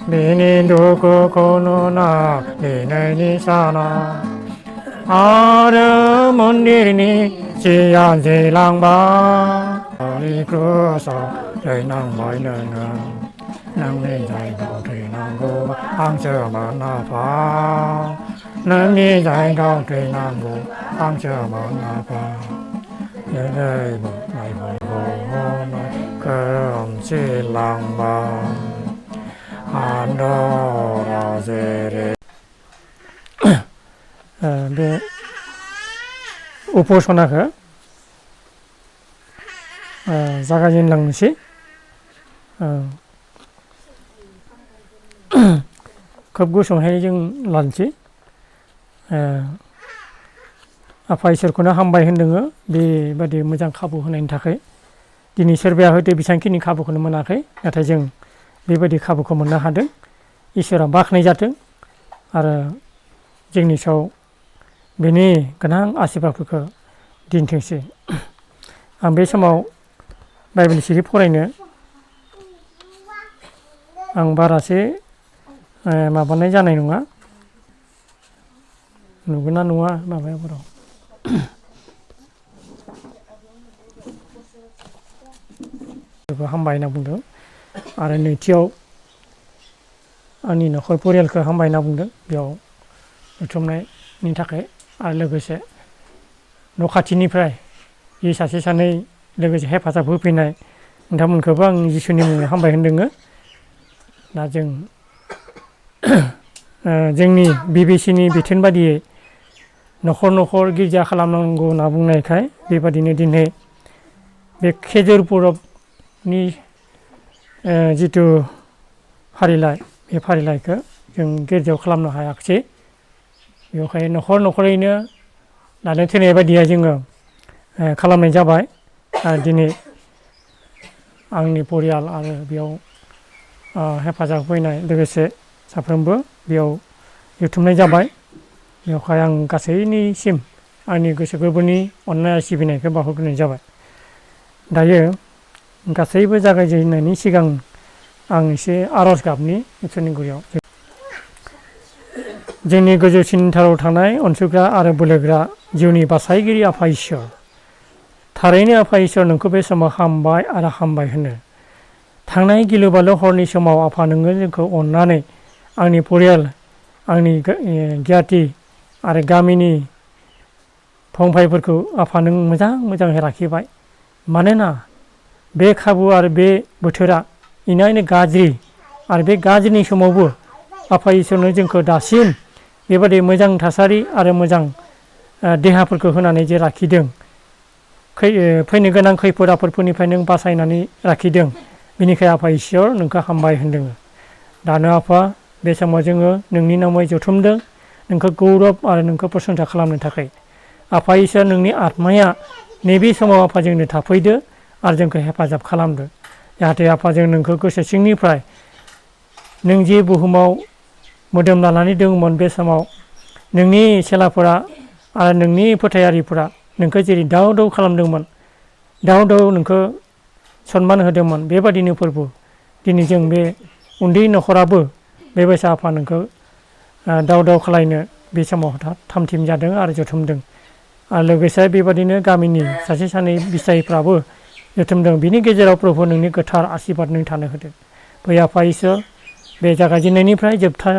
비니 누구 고누나 니네 사나 아르몬 일니 지안지랑바 어리 그서 레이낭 마이너는 낭리 자이도 되낭고 항저만 나파 낭리 자이도 되낭고 항저만 나파 예레이보 나이보고 금실랑바 안도라제레 बे उपासनाखौ जागायजेनलांनोसै खोब गुसुंहाय जों लानोसै आफा इसोरखौनो हामबाय होनदोङो बेबादि मोजां खाबु होनायनि थाखाय दिनै सोरबाया हयथ' बेसेबांखिनि खाबुखौनो मोनाखै नाथाय जों बेबायदि खाबुखौ मोननो हादों इसोरा बाख्नाय जाथों आरो जोंनि सायाव बेनि गोनां आसिरबादफोरखौ दिन्थिथोंसै आं बे समाव बाइबेल सिरि फरायनो आं बारासे माबानाय जानाय नङा नुगोन ना नुवा माबायाफोराव हामबाय होनना बुंदों आरो नैथियाव आंनि न'खर परियालखौ हामबाय होनना बुंदों बेयाव बुथुमनायनि थाखाय आरो लोगोसे न' खाथिनिफ्राय जि सासे सानै लोगोसे हेफाजाब होफैनाय नोंथांमोनखौबो आं जिसुनि मुङै हामबाय होनदोङो दा जों जोंनि बिबिसिनि बिथोन बादियै न'खर न'खर गिर्जा खालामनांगौ होनना बुंनायखाय बेबादिनो दिनै बे खेजुर परबनि जिथु फारिलाइ बे फारिलाइखौ जों गिर्जायाव खालामनो हायाखिसै बेवहाय न'खर न'खरैनो लानो थोनाय बायदियै जोङो खालामनाय जाबाय आरो दिनै आंनि परियाल आरो बेयाव हेफाजाब होफैनाय लोगोसे साफ्रोमबो बेयाव जुथुमनाय जाबाय बेवहाय आं गासैनिसिम आंनि गोसो गोरबोनि अननाय सिबिनायखौ बावहरग्रोनाय जाबाय दायो गासैबो जागायजेननायनि सिगां आं एसे आर'ज गाबनि इसोरनि गुरियाव जोंनि गोजौसिनथाराव थानाय अनसुग्रा आरो बोलोग्रा जिउनि बासायगिरि आफा इसोर थारैनो आफा इसोर नोंखौ बे समाव हामबाय आरो हामबाय होनो थांनाय गिलु बालु हरनि समाव आफा नोङो जोंखौ अननानै आंनि परियाल आंनि गियाथि आरो गामिनि फंबायफोरखौ आफा नों मोजाङै लाखिबाय मानोना बे खाबु आरो बे बोथोरा इनायनो गाज्रि आरो बे गाज्रिनि समावबो आफा इसोरनो जोंखौ दासिम बेबादि मोजां थासारि आरो मोजां देहाफोरखौ होनानै जे लाखिदों फैनो गोनां खैफोद आफोदफोरनिफ्राय नों बासायनानै लाखिदों बेनिखाय आफा इसोर नोंखौ हामबाय होनदों दानो आफा बे समाव जोङो नोंनि नामै जथुमदों नोंखौ गौरब आरो नोंखौ प्रसन्सा खालामनो थाखाय आफा इसोर नोंनि आत्माया नैबे समाव आफा जोंनो थाफैदो आरो जोंखौ हेफाजाब खालामदो जाहाथे आफा जों नोंखौ गोसो सिंनिफ्राय नों जे बुहुमाव मोदोम लानानै दंमोन बे समाव नोंनि सेलाफोरा आरो नोंनि फोथायारिफोरा नोंखौ जेरै दाव दाव खालामदोंमोन दाव दाव नोंखौ सनमान होदोंमोन बेबादिनो फोरबो दिनै जों बे उन्दै न'खराबो बेबायसा आफा नोंखौ दाव दाव खालायनो बे समाव थामथिम जादों आरो जथुमदों आरो लोगोसे बेबादिनो गामिनि सासे सानै बिसायफ्राबो जथुमदों बिनि गेजेराव प्रभु नोंनि गोथार आशीर्बाद नों थानो होदों फै आफा इसोर बे जागायजेननायनिफ्राय जोबथा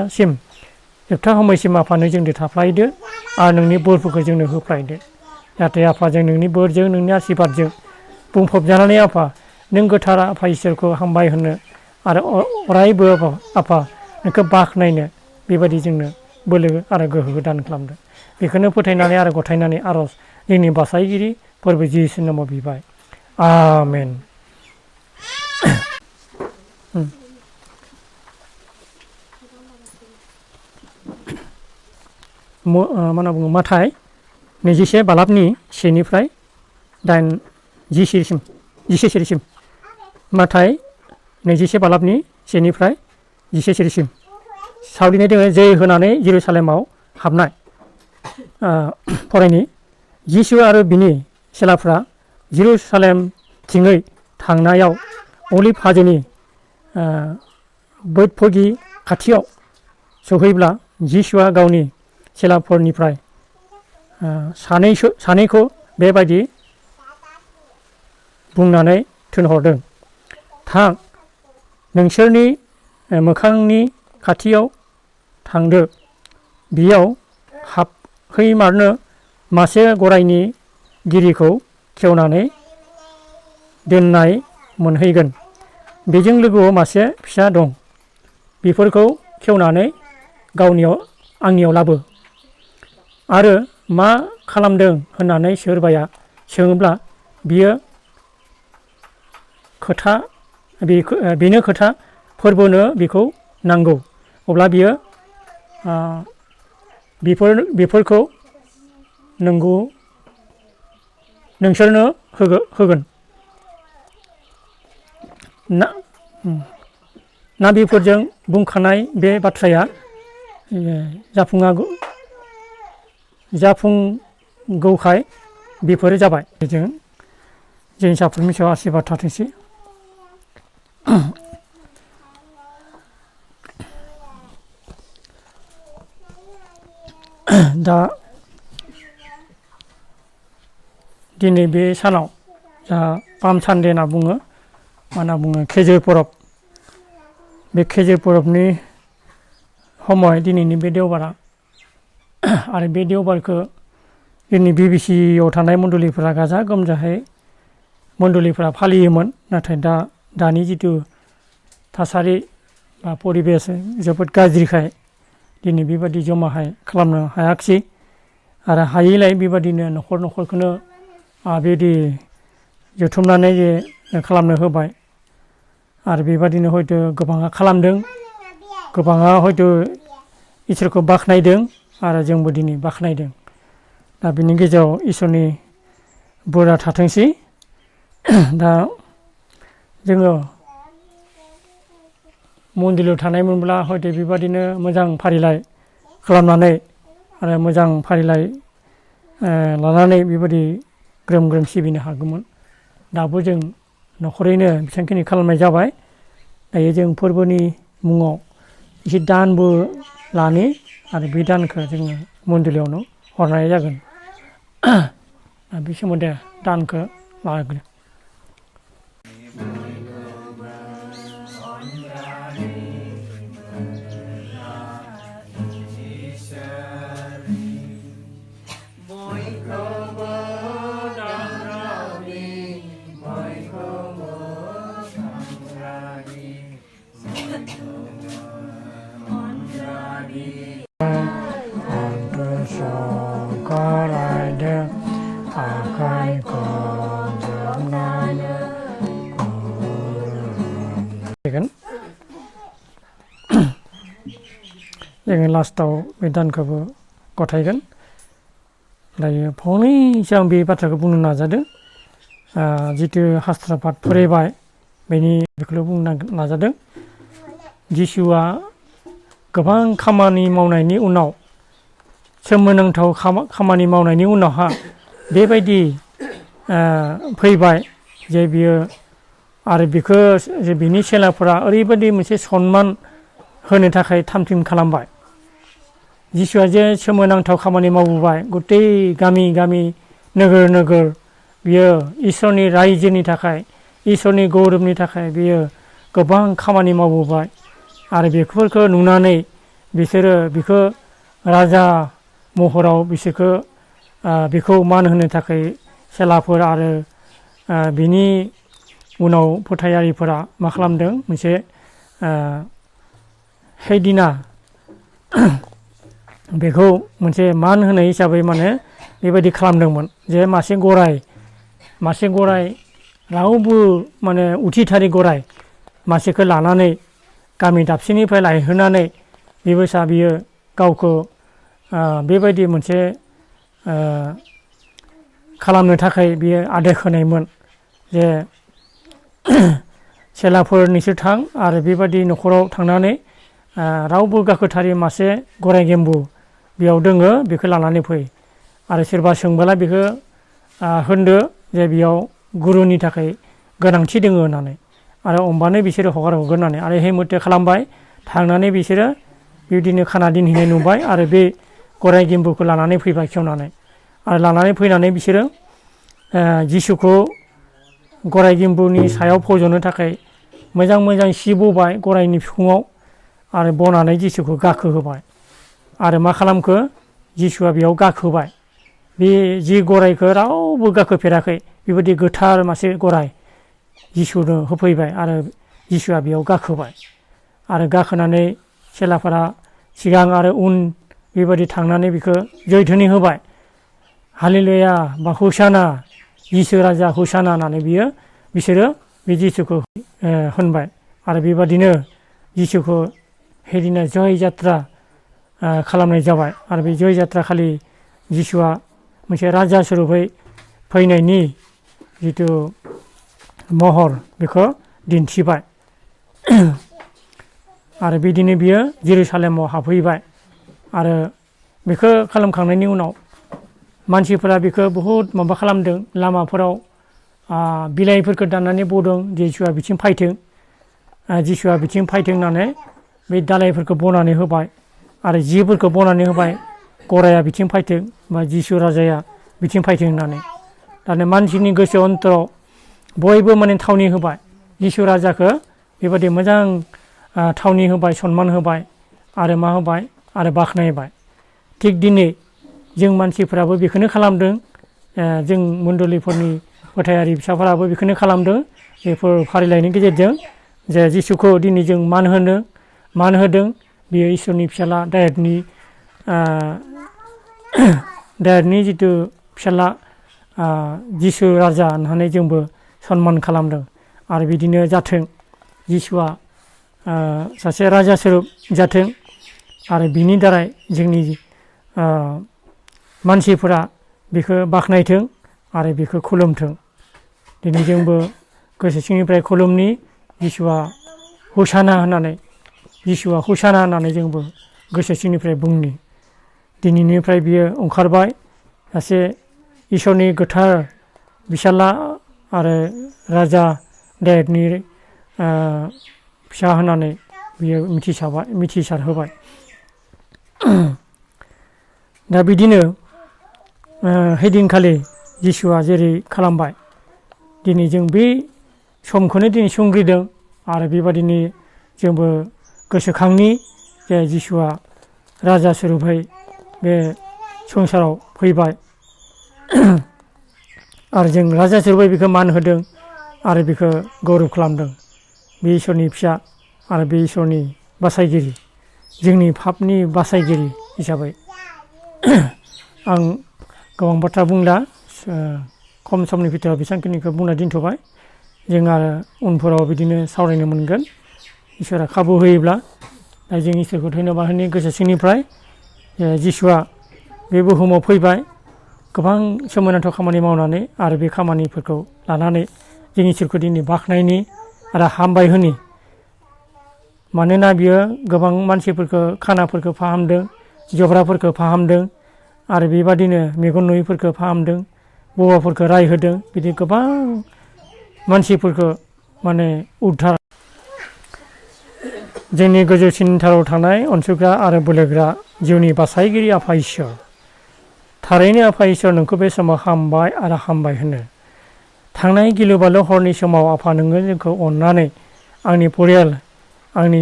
समयसिम आफा नों जोंजों थाफ्लायदो आरो नोंनि बोरफोरखौ जोंनो होफ्लायदो जाहाथे आफा जों नोंनि बोरजों नोंनि आशीर्बादजों बुंफबजानानै आफा नों गोथार आफा इसोरखौ हामबाय होनो आरो अरायबो आफा नोंखौ बाख्नायनो बेबायदि जोंनो बोलो आरो गोहो दान खालामदो बेखौनो फोथायनानै आरो गथायनानै आर'ज जोंनि बासायगिरि फोरबो जिसुनि नामाव बिबाय आमेन मा होनना बुङो माथाय 21 बालाबनि 1निफ्राय 10 सिरिसिम माथाय 21 बालाबनि 1निफ्राय 10 सिरिसिम सावलिनाय दोङो जै होनानै जेरुसालेमाव हाबनाय फरायनि जिसु आरो बिनि सेलाफ्रा जेरुसालेमथिङै थांनायाव अलिभ हाजोनि बैतफगि खाथियाव सहैब्ला जिसुआ गावनि चेलाफोरनिफ्राय सानैखौ बेबायदि बुंनानै थिनहरदों, थां, नोंसोरनि मोखांनि खाथियाव थांदो, बेयाव हाबहैमारनो मासे गराइनि गिरिखौ खेवनानै दोननाय मोनहैगोन। बेजों लोगोआव मासे फिसा दं। बेफोरखौ खेवनानै आंनियाव लाबो। आरो मा खालामदों होननानै सोरबाया सोङोब्ला बेनो खोथा, फोरबोनो बेखौ नांगौ। अब्ला बियो बेफोरखौ नोंसोरनो होगोन। नाबिफोरजों बुंखानाय बे बाथ्राया जाफुंगौखाय बेफोरो जाबाय। जों साफ्रोमनि सायाव आशीर्बाद थाथोंसै। दा दिनै बे सानाव जा पाम सानडे होनना बुङो, मा होनना बुङो, खेजुर परब। बे खेजुर परबनि समय दिनैनि बे देवबारा। आरो बे देवबारखौ जोंनि BBCआव थानाय मण्डलिफोरा गाजा गोमजायै मण्डलिफोरा फालियोमोन। नाथाय दानि जिथु थासारि बा परिबेस जोबोद गाज्रिखाय दिनै बेबायदि जमाहाय खालामनो हायाखिसै। आरो हायैलाय बेबायदिनो न'खरखौनो बेबायदि जथुमनानै खालामनो होबाय। आरो बेबायदिनो हयथ' गोबाङा खालामदों, गोबाङा हयथ' इसोरखौ बाख्नायदों, आरो जोंबो दिनै बाख्नायदों। दा बिनि गेजेराव इसोरनि बोरा थाथोंसै। दा जोङो मन्दिराव थानायमोनब्ला हयथ' बेबायदिनो मोजां फारिलाइ खालामनानै आरो मोजां फारिलाइ लानानै बेबायदि ग्रोम ग्रोम सिबिनो हागौमोन। दाबो जों न'खरैनो बेसेबांखिनि खालामनाय जाबाय। दायो जों फोरबोनि मुङाव एसे दानबो लानि, आरो बे दानखौ जोङो मन्दिरावनो हरनाय जागोन। बे सोमोन्दै दानखौ लागोन। जोङो लास्टाव बे दानखौबो गथायगोन। दायो फंनैसो आं बे बाथ्राखौ बुंनो नाजादों। जिथु हास्रापात फरायबाय बेखौल' बुंनो नाजादों। जिसुआ गोबां खामानि मावनायनि उनाव, सोमोनांथाव खामानि मावनायनि उनावहा बेबायदि फैबाय जे बियो, आरो बेखौ बिनि चेलाफोरा ओरैबायदि मोनसे सनमान होनो थाखाय थाम-थिम खालामबाय। जिसुआ जे सोमोनांथाव खामानि मावबोबाय, गथै गामि गामि, नोगोर नोगोर, बियो इसोरनि रायजोनि थाखाय, इसोरनि गौरबनि थाखाय बियो गोबां खामानि मावबोबाय। आरो बेफोरखौ नुनानै बिसोरो बिखौ राजा महराव बिखौ मान होनो थाखाय चेलाफोर आरो बिनि उनाव फोथायारिफोरा मा खालामदों, मोनसे हैदिना बेखौ मोनसे मान होनाय हिसाबै माने बेबायदि खालामदोंमोन जे मासे गराइ रावबो माने उथिथारि गराइ मासेखौ लानानै गामि दाबसेनिफ्राय लायहोनानै बेबायसा बियो गावखौ बेबायदि मोनसे खालामनो थाखाय बियो आदेश होनायमोन जे चेलाफोर नोंसोर थां, आरो बेबायदि न'खराव थांनानै रावबो गाखोथारि मासे गराइ गेम्बु बेयाव दोङो, बेखौ लानानै फै। आरो सोरबा सोंबोला बेखौ होनदो जे बेयाव गुरुनि थाखाय गोनांथि दङ होननानै, आरो अम्बानो बिसोरो हगार हरगोन होननानै। आरो हे मथे खालामबाय। थांनानै बिसोरो बिदिनो खाना दोनहैनाय नुबाय आरो बे गराइ गिम्बुखौ लानानै फैबाय खेवनानै आरो लानानै फैनानै बिसोरो जिसुखौ गराइ गिम्बुनि सायाव फज'नो थाखाय मोजां मोजां सि बबाय गराइनि बिखुङाव आरो बनानै जिसुखौ गाखोहोबाय आरो मा खालामखो जिसुआ बेयाव गाखोबाय बे जि गराइखौ रावबो गाखोफेराखै बेबायदि गोथार मासे गराइ जिसुनो होफैबाय आरो जिसुआ बेयाव गाखोबाय आरो गाखोनानै चेलाफोरा सिगां आरो उन बेबायदि थांनानै बेखौ जयध्वनि होबाय हालेलुया बा हुसाना जिसु राजा हुसाना होननानै बिसोरो बे जिसुखौ होनबाय आरो बेबादिनो जिसुखौ हेदिना जय जात्रा खालामनाय जाबाय आरो बे जय जात्रा खालि जिसुआ मोनसे राजा स्वरुपै फैनायनि जिथु महर बेखौ दिन्थिबाय आरो बिदिनो बियो जेरुसालेमाव हाबहैबाय आरो बेखौ खालामखांनायनि उनाव मानसिफोरा बेखौ बहुद माबा खालामदों लामाफोराव बिलाइफोरखौ दाननानै बदों जिसुआ बिथिं फैथों जिसुआ बिथिं फैथों होननानै बे दालायफोरखौ बनानै होबाय आरो जिफोरखौ बनानै होबाय गराइया बिथिं फैथों बा जिसु राजाया बिथिं फैथों होननानै दाने मानसिनि गोसो अन्तराव बयबो माने थावनि होबाय जिसु राजाखौ बेबायदि मोजां थावनि होबाय सनमान होबाय आरो मा होबाय आरो बाख्नायबाय थिग दिनै जों मानसिफोराबो बेखौनो खालामदों जों मण्डलिफोरनि फोथायारि फिसाफोराबो बेखौनो खालामदों बेफोर फारिलाइनि गेजेरजों जे जिसुखौ दिनै जों मान होदों बेयो इसोरनि फिसाला डाइरेक्टनि जिथु फिसाला जिसु राजा होननानै जोंबो सनमान खालामदों आरो बिदिनो जाथों जिसुआ सासे राजा स्वरुप जाथों आरो बिनि दारै जोंनि मानसिफोरा बेखौ बाख्नायथों आरो बेखौ खुलुमथों दिनै जोंबो गोसो सिंनिफ्राय खुलुमनि जिसुआ हुसाना होननानै जोंबो गोसो सिंनिफ्राय बुंनि दिनैनिफ्राय बियो ओंखारबाय सासे इसोरनि गोथार फिसाला आरो राजा डाइरेक्टनि फिसा होननानै बियो मिथिसारहोबाय दा बिदिनो हैदिनखालि जिसुआ जेरै खालामबाय दिनै जों बे समखौनो दिनै संग्रिदों आरो बेबादिनो जोंबो गोसोखांनि जे जिसुआ राजा स्वरुपै बे संसाराव फैबाय आरो जों राजा स्वरुपै बेखौ मान होदों आरो बेखौ गौरब खालामदों बे इसोरनि फिसा आरो बे इसोरनि बासायगिरि जोंनि पापनि बासायगिरि हिसाबै आं गोबां बाथ्रा बुंला खम समनि भितराव बेसांखिनिखौ बुंना दोनथ'बाय जों आरो उनफोराव बिदिनो सावरायनो मोनगोन इसोरा खाबु होयोब्ला दा जों इसोरखौ धन्यबाद होनो गोसो सिंनिफ्राय जिसुआ बे बुहुमाव फैबाय गोबां सोमोनांथाव खामानि मावनानै आरो बे खामानिफोरखौ लानानै जों इसोरखौ दिनै बाख्नायनि आरो हामबाय होनि मानोना बियो गोबां मानसिफोरखौ खानाफोरखौ फाहामदों जब्राफोरखौ फाहामदों आरो बेबादिनो मेगन नुयैफोरखौ फाहामदों बबाफोरखौ रायहोदों बिदि गोबां मानसिफोरखौ माने उद्धार जोंनि गोजौसिनथाराव थानाय अनसुग्रा आरो बोलोग्रा जिउनि बासायगिरि आफा इसोर थारैनो आफा इसोर नोंखौ बे समाव हामबाय आरो हामबाय होनो थांनाय गिलु बालु हरनि समाव आफा नोङो जोंखौ अननानै आंनि परियाल आंनि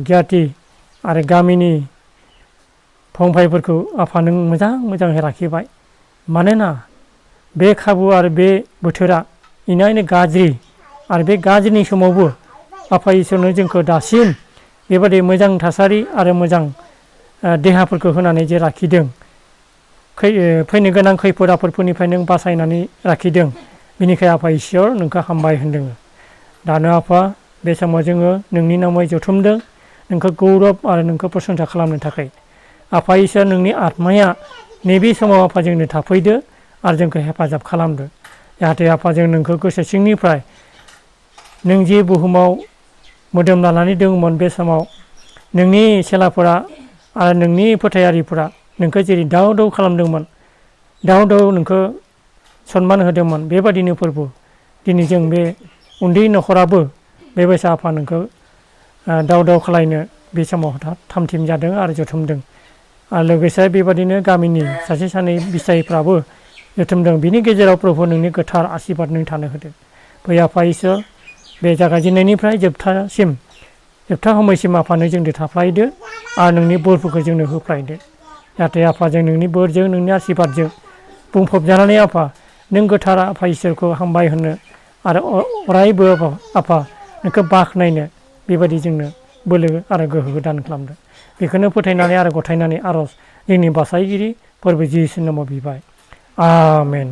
गियाथि आरो गामिनि फंबायफोरखौ आफा नों मोजाङै लाखिबाय मानोना बे खाबु आरो बे बोथोरा इनायनो गाज्रि आरो बे गाज्रिनि समावबो आफा इसोरनो जोंखौ दासिम बेबादि मोजां थासारि आरो मोजां देहाफोरखौ होनानै जे लाखिदों फैनो गोनां खैफोद आफोदफोरनिफ्राय नों बासायनानै लाखिदों बेनिखाय आफा इसोर नोंखौ हामबाय होनदों दानो आफा बे समाव जोङो नोंनि नामै जथुमदों नोंखौ गौरब आरो नोंखौ प्रसंसा खालामनो थाखाय आफा इसोर नोंनि आत्माया नैबे समाव आफा जोंनो थाफैदो आरो जोंखौ हेफाजाब खालामदो जाहाथे आफा जों नोंखौ गोसो सिंनिफ्राय नों जे बुहुमाव मोदोम लानानै दंमोन बे समाव नोंनि सेलाफोरा आरो नोंनि फोथायारिफोरा नोंखौ जेरै दाव दाव खालामदोंमोन दाव दाव नोंखौ सनमान होदोंमोन बेबादिनो फोरबो दिनै जों बे उन्दै न'खराबो बेबायसा आफा नोंखौ दाव दाव खालायनो बे समाव थामथिम जादों आरो जथुमदों आरो लोगोसे बेबादिनो गामिनि सासे सानै बिसायफ्राबो जथुमदों बिनि गेजेराव प्रभु नोंनि गोथार आशीर्बाद नों थानो होदो फै आफा इसोर बे जागायजेननायनिफ्राय जोबथा समयसिम आफानो जोंजों थाफ्लायदो आरो नोंनि बोरफोरखौ जोंनो होफ्लायदो जाहाथे आफा जों नोंनि बोरजों नोंनि आशीर्बादजों बुंफबजानानै आफा नों गोथार आफा इसोरखौ हामबाय होनो आरो अरायबो आफा नोंखौ बाख्नायनो बेबायदि जोंनो बोलो आरो गोहो दान खालामदो बेखौनो फोथायनानै आरो गथायनानै आर'ज जोंनि बासायगिरि फोरबो जिसुनि नामाव बिबाय आमेन।